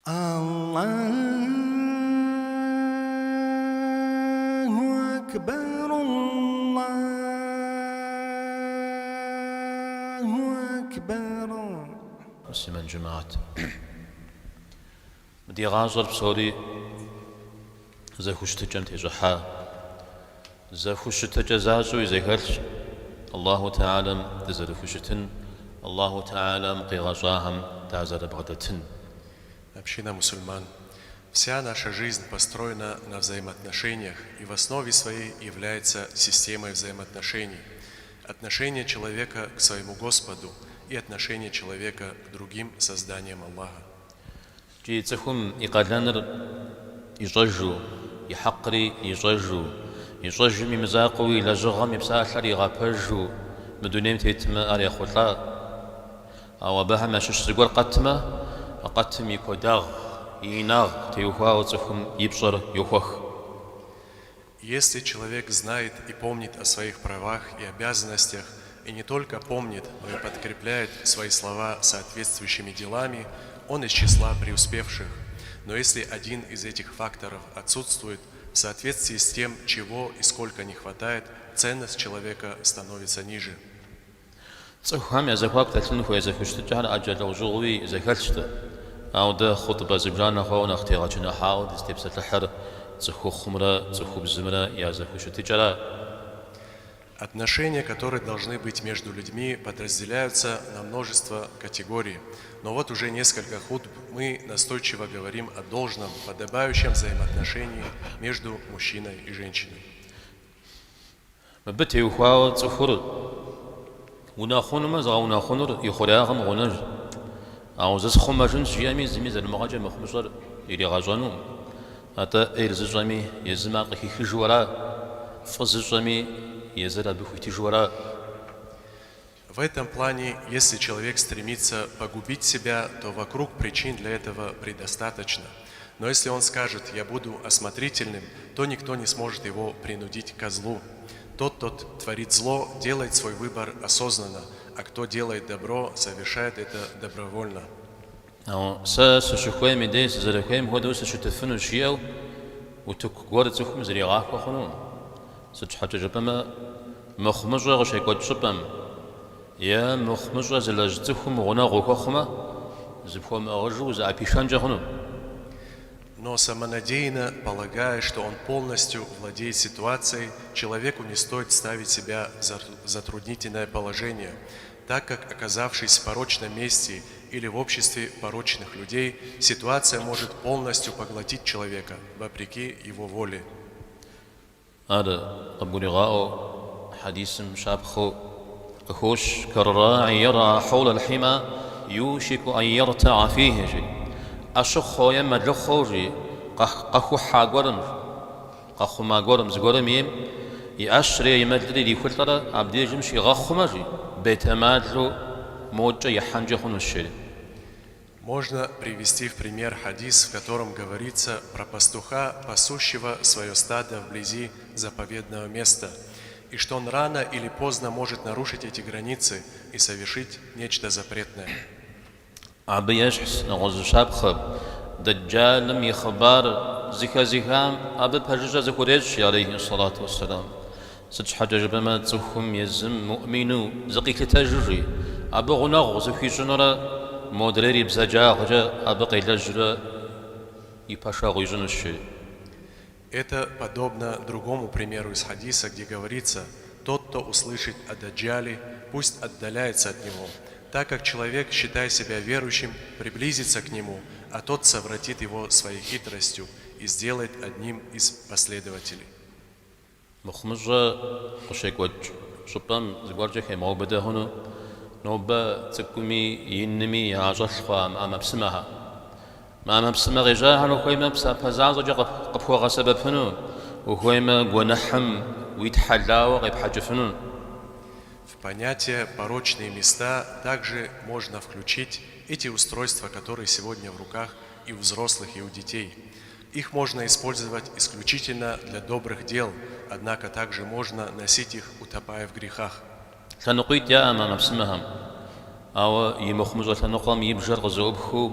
Аллаху акбар, Аллаху акбар. Муслъымэн жэмыхьэт. Мы ди гъащӏэр псори зэхущытыкӏэм тещӏыхьа, зэхущытыкӏэ защӏэуи зэхэлъщ Аллаху Тэхьэлам дызэрыхущытын, Аллаху Тэхьэлам къигъэщӏахэм дазэрыбгъэдэтын. Община мусульман. Вся наша жизнь построена на взаимоотношениях и в основе своей является системой взаимоотношений. Отношение человека к своему Господу и отношение человека к другим созданиям Аллаха. Икӏи цӏыхум и къалэныр ищӏэжу, и хьэкъри ищӏэжу, ищӏэжым и мызакъуэу и лэжьыгъэм и псалъэр игъэпэжу мы дунейм тетмэ, ар ехъулӏа. Ауэ абыхэм ящыщ зыгуэр къэтмэ, а къэтым и куэдагъ, и инагъ теухуауэ цӏыхум и пщӏэр йохуэх. Если человек знает и помнит о своих правах и обязанностях, и не только помнит, но и подкрепляет свои слова соответствующими делами, он из числа преуспевших. Но если один из этих факторов отсутствует, в соответствии с тем, чего и сколько не хватает, ценность человека становится ниже. Цӏыхухэм я зэхуаку дэлъын хуей зэхущытыкӏэхэр ӏэджэ лӏэужьыгъуэуи зэхэлъщ дэ. Ауэ дэ хъутӏбэ зыбжанэ хъуауэ нэхъ тегъэчыныхьауэ дызытепсэлъыхьыр цӏыхухъумрэ цӏыхубзымрэ я зэхущытыкӏэра. Отношения, которые должны быть между людьми, подразделяются на множество категорий. Но вот уже несколько хутб мы настойчиво говорим о должном, подобающем взаимоотношении между мужчиной и женщиной. Мыбы теухуауэ цӏыхур унэхъунумэ, зыгъэунэхъунур и хъуреягъым гъунэжщ. Ауэ зысхъумэжынщ жиӏэми, зыми залымыгъэкӏэ мыхъумыщӏэр иригъэщӏэнукъым. Атӏэ ӏейр зыщӏэми, езым ар къыхихыжу ара, фӏы зыщӏэми, езыр абы хуитыжу ара. В этом плане, если человек стремится погубить себя, то вокруг причин для этого предостаточно. Но если он скажет «я буду осмотрительным», то никто не сможет его принудить ко злу. Тот, кто творит зло, делает свой выбор осознанно, а кто делает добро, совершает это добровольно. Ауэ сэ сыщыхуейм и дей сызэрыхуейм хуэдэу сыщытыфынущ жиӏэу утыку гуэр цӏыхум зригъахуэ хъунукъым. Сыт щхьэкӏэ жыпӏэмэ, мыхъумыщӏэ къыщекӏуэкӏ щӏыпӏэм е мыхъумыщӏэ зылэжь цӏыхум гъунэгъу ухуэхъумэ, зыпхуэмыӏыгъыжу узыӏэпишэнкӏэ хъуну. Но самонадеянно полагая, что он полностью владеет ситуацией, человеку не стоит ставить себя в затруднительное положение, так как, оказавшись в порочном месте или в обществе порочных людей, ситуация может полностью поглотить человека, вопреки его воле. Ар къыбгуригъаӏуэу хьэдисым щапхъэу къыхощ, Кэрраи яръа хьэулэл хьима юшику ан яртаа фихи, жи. ӏэщыхъуэу е мэлыхъуэу, жи, къэхухьа гуэрым, къэхъума гуэрым, зыгуэрым ейм и ӏэщри е и мэлри ирихулӏэрэ абдежым щигъэхъумэ, жи, бетэмалу мокӏэ ихьэнкӏэ хъунущ, жери. Можно привести в пример хадис, в котором говорится про пастуха, пасущего свое стадо вблизи заповедного места, и что он рано или поздно может нарушить эти границы и совершить нечто запретное. Абы ещхьщ нэгъуэщӏ зы щапхъэ, Дэджалым и хъыбар зыхэзыхам абы пэжыжьэ зыхурещӏ, алейхи сэлату уэсселам. Сыт щхьэкӏэ жыпӏэмэ, цӏыхум езым муӏмину зыкъилъытэжу жи, абы гъунэгъу зыхуищӏынурэ модрейр и бзаджагъкӏэ абы къелэжьурэ и пэшэгъу ищӏынущ жери. Это подобно другому примеру из хадиса, где говорится, тот, кто услышит о Даджале, пусть отдаляется от него, так как человек, считая себя верующим, приблизится к нему, а тот совратит его своей хитростью и сделает одним из последователей. Мыхъумыщӏэ къыщекӏуэкӏ щӏыпӏэм зыгуэркӏэ хемыгъэубыдэ хъуну нобэ цӏыкӏуми инми яӏэщӏэлъ хъуа ӏэмэпсымэхэр. Мы ӏэмэпсымэ къежьахэр ухуеймэ псапэ защӏэкӏэ къыпхуэгъэсэбэпыну, ухуеймэ гуэныхьым уитхьэлауэ къепхьэкӏыфыну. В понятие «порочные места» также можно включить эти устройства, которые сегодня в руках и у взрослых, и у детей. Их можно использовать исключительно для добрых дел, однако также можно носить их, утопая в грехах. Лъэныкъуитӏ яӏэ мы ӏэмэпсымэхэм, ауэ и мыхъумыщӏэ лъэныкъуэм и бжэр къызэӏупхыу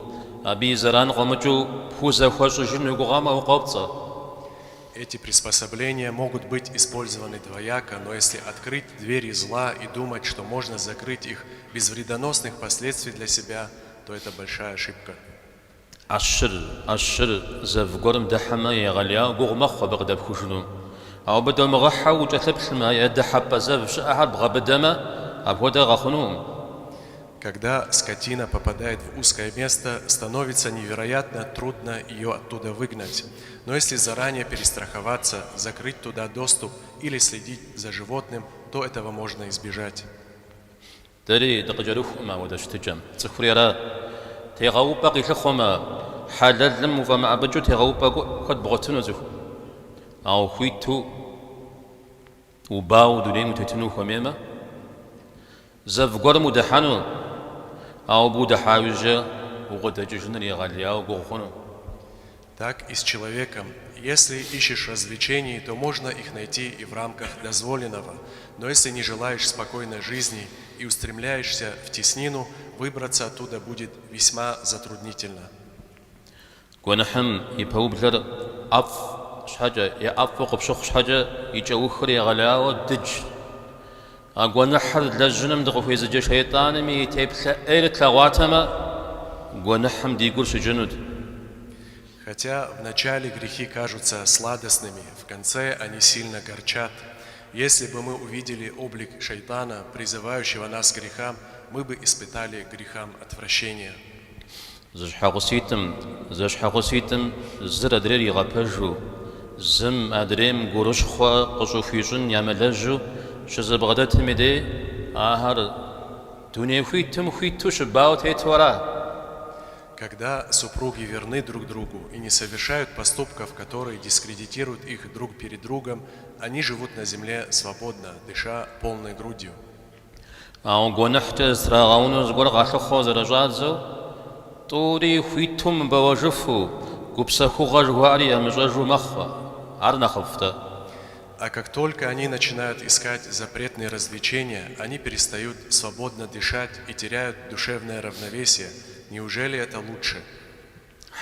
абы и зэран къомыкӏыу пхузэхуэщӏыжын уи гугъэмэ, укъопцӏэ. Эти приспособления могут быть использованы двояко, но если открыть двери зла и думать, что можно закрыть их без вредоносных последствий для себя, то это большая ошибка. ӏэщыр, ӏэщыр зэв гуэрым дыхьэмэ, егъэлеяуэ гугъу мэхъу абы къыдэпхужыну. Ауэ абы домыгъэхьэу укӏэлъыплъмэ е дыхьэпӏэ зэв щыӏэхэр бгъэбыдэмэ, апхуэдэ къэхъунукъым. Когда скотина попадает в узкое место, становится невероятно трудно ее оттуда выгнать. Но если заранее перестраховаться, закрыть туда доступ или следить за животным, то этого можно избежать. Дэри дыкъыкӏэрыхукъым апхуэдэ щытыкӏэм. Цӏыхури ара? Тегъэупӏэ къилъыхъуэмэ, хьэлэлым уфӏэмыӏэбыкӏыу тегъэупӏэ куэд бгъуэтыну цӏыху. Ауэ хуиту убауэу дунейм утетыну ухуэмеймэ, зэв гуэрым удыхьэну, ауэ абы удыхьа иужькӏэ укъыдэкӏыжыныр егъэлеяуэ гугъу хъуну. Так и с человеком. Если ищешь развлечений, то можно их найти и в рамках дозволенного. Но если не желаешь спокойной жизни и устремляешься в теснину, выбраться оттуда будет весьма затруднительно. Гуэныхьым и пэублэр ӏэфӏ щхьэкӏэ е ӏэфӏу къыпщыхъу щхьэкӏэ и кӏэухыр егъэлеяуэ дыдж. А гуэныхьыр лэжьыным дыкъыхуезыджэ шейтӏанми и теплъэ ӏейр тлъэгъуатэмэ, гуэныхьым ди гур щыкӏынут. Хотя вначале грехи кажутся сладостными, в конце они сильно горчат. Если бы мы увидели облик шайтана, призывающего нас к грехам, мы бы испытали к грехам отвращение. Зэщхьэгъуситӏым, зэщхьэгъуситӏым зыр адрейр игъэпэжу, зым адрейм гурыщхъуэ къыщӏыхуищӏын ямылэжьу щызэбгъэдэтым и дей, ахэр дуней хуитым хуиту щыбауэ тету ара? Когда супруги верны друг другу и не совершают поступков, которые дискредитируют их друг перед другом, они живут на земле свободно, дыша полной грудью. Ауэ гуэныхькӏэ зытрагъэуну зыгуэр къалъыхъуэу зэрыщӏадзэу, тӏури хуиту мыбэуэжыфу, гупсэхугъуэ жыхуаӏэри ямыщӏэжу мэхъу. Ар нэхъыфӏ-тӏэ? А как только они начинают искать запретные развлечения, они перестают свободно дышать и теряют душевное равновесие. Неужели это лучше?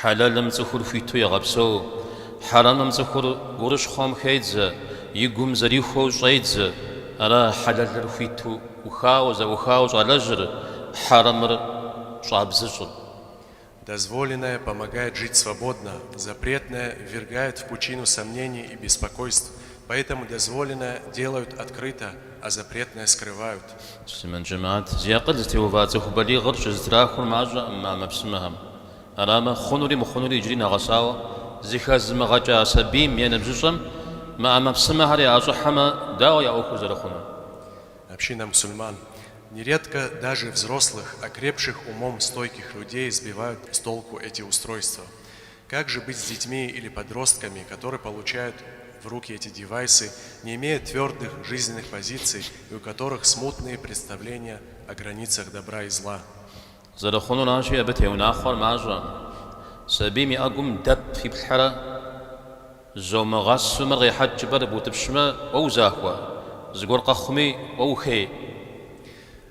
Хьэлэлым цӏыхур хуиту егъэпсэу, хьэрэмым цӏыхур гурыщхъуэм хедзэ, и гум зэрихуэу щӏедзэ. Ара хьэлэлыр хуиту ӏухауэ, зэӏухауэ щӏалэжьыр, хьэрэмыр щӏабзыщӏыр? Дозволенное помогает жить свободно, запретное ввергает в пучину сомнений и беспокойств, поэтому дозволенное делают открыто, а запретное скрывают. Муслъымэн жэмыхьэт, зи акъыл зытеува цӏыху балигъыр щызытрахур мащӏэкъым а ӏэмэпсымэхэм. Арамэ, хъунури мыхъунури иджыри нэгъэсауэ зыхэзымыгъэкӏа сабийм е ныбжьыщӏэм мы ӏэмэпсымэхэр яӏэщӏыхьэмэ, дауэ я ӏуэхур зэрыхъунур? Община мусульман. Нередко даже взрослых, окрепших умом стойких людей сбивают с толку эти устройства. Как же быть с детьми или подростками, которые получают в руки эти девайсы, не имея твердых жизненных позиций и у которых смутные представления о границах добра и зла? Зэрыхъунуращи, абы теунахъуэр мащӏэкъым. Сабийм и ӏэгум дэп иплъхьэрэ зомыгъэсу мыр къехьэкӏ жыпӏэрэ бутӏыпщмэ, уэ узахуэ, зыгуэр къэхъуми, уэ ухей.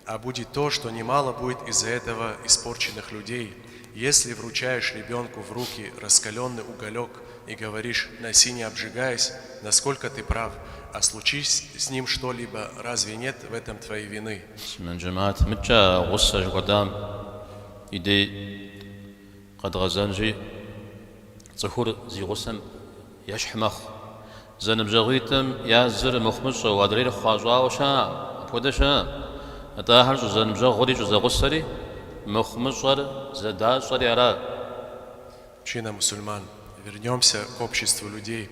А будет то, что немало будет из-за этого испорченных людей. Если вручаешь ребенку в руки раскаленный уголек и говоришь «носи, не обжигаясь», насколько ты прав, а случись с ним что-либо, разве нет в этом твоей вины? Муслъымэн жэмыхьэт, мыдкӏэ гъусэ жыхуэтӏам и дей къэдгъэзэнщи, цӏыхур зи гъусэм ещхь мэхъу. Зэныбжьэгъуитӏым я зыр мыхъумыщӏэу, адрейр хъуащӏауэ щыӏэкъым, апхуэдэ щыӏэкъым. Атӏэ ахэр щӏызэныбжьэгъури щӏызэгъусэри мыхъумыщӏэр зэдащӏэри ара? Община мусульман, вернемся к обществу людей.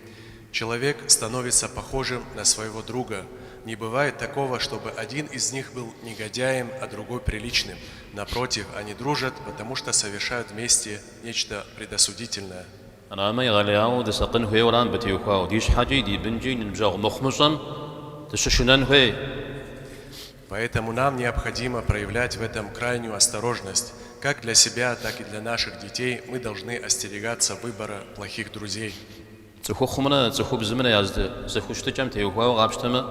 Человек становится похожим на своего друга. Не бывает такого, чтобы один из них был негодяем, а другой приличным. Напротив, они дружат, потому что совершают вместе нечто предосудительное. Арамэ, егъэлеяуэ дысакъын хуейуэ ара мыбы теухуауэ, ди щхьэкӏи ди бынкӏи ныбжьэгъу мыхъумыщӏэм дыщышынэн хуей. Поэтому нам необходимо проявлять в этом крайнюю осторожность. Как для себя, так и для наших детей мы должны остерегаться выбора плохих друзей. Цӏыхухъумрэ цӏыхубзымрэ я зэхущытыкӏэм теухуауэ къапщтэмэ,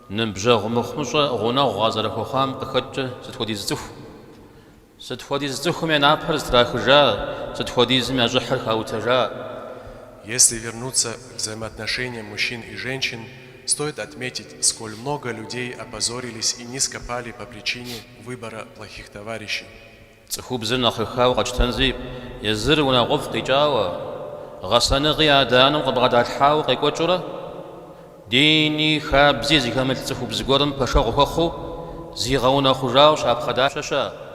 ныбжьэгъу мыхъумыщӏэ гъунэгъу къазэрыхуэхъуам къыхэкӏкӏэ сыт хуэдиз цӏыху. Сыт хуэдиз цӏыхум я напэр зытрахыжа, сыт хуэдизым я щӏыхьыр хаутэжа? Если вернуться к взаимоотношениям мужчин и женщин, стоит отметить, сколь много людей опозорились и низко пали по причине выбора плохих товарищей. Цӏыхубзыр нэхъ хэхауэ къэтщтэнщи, езыр унагъуэфӏ къикӏауэ, гъэсэныгъи адэ-анэм къыбгъэдалъхьауэ къекӏуэкӏыурэ, дини хабзи зыхэмылъ цӏыхубз гуэрым пэшэгъу хуэхъуу зигъэунэхъужауэ щапхъэ дапщэ щыӏэ?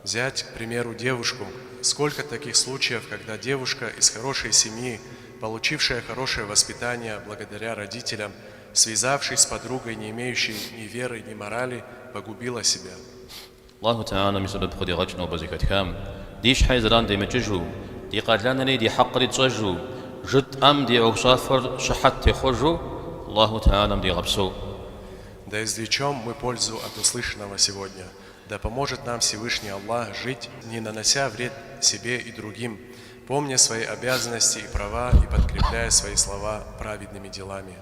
Взять, к примеру, девушку. Сколько таких случаев, когда девушка из хорошей семьи, получившая хорошее воспитание благодаря родителям, связавшись с подругой, не имеющей ни веры, ни морали, погубила себя. Аллаху Тэхьэлам и сэбэп къыдигъэкӏ нобэ зэхэтхам, ди щхьэ и зэран демыкӏыжу, ди къалэнри ди хьэкъри тщӏэжу, жытӏэм ди ӏуэхущӏафэр щыхьэт техъуэжу Аллаху Тэхьэлам дигъэпсэу. Да извлечем мы пользу от услышанного сегодня. Да поможет нам Всевышний Аллах жить, не нанося вред себе и другим, помня свои обязанности и права и подкрепляя свои слова праведными делами.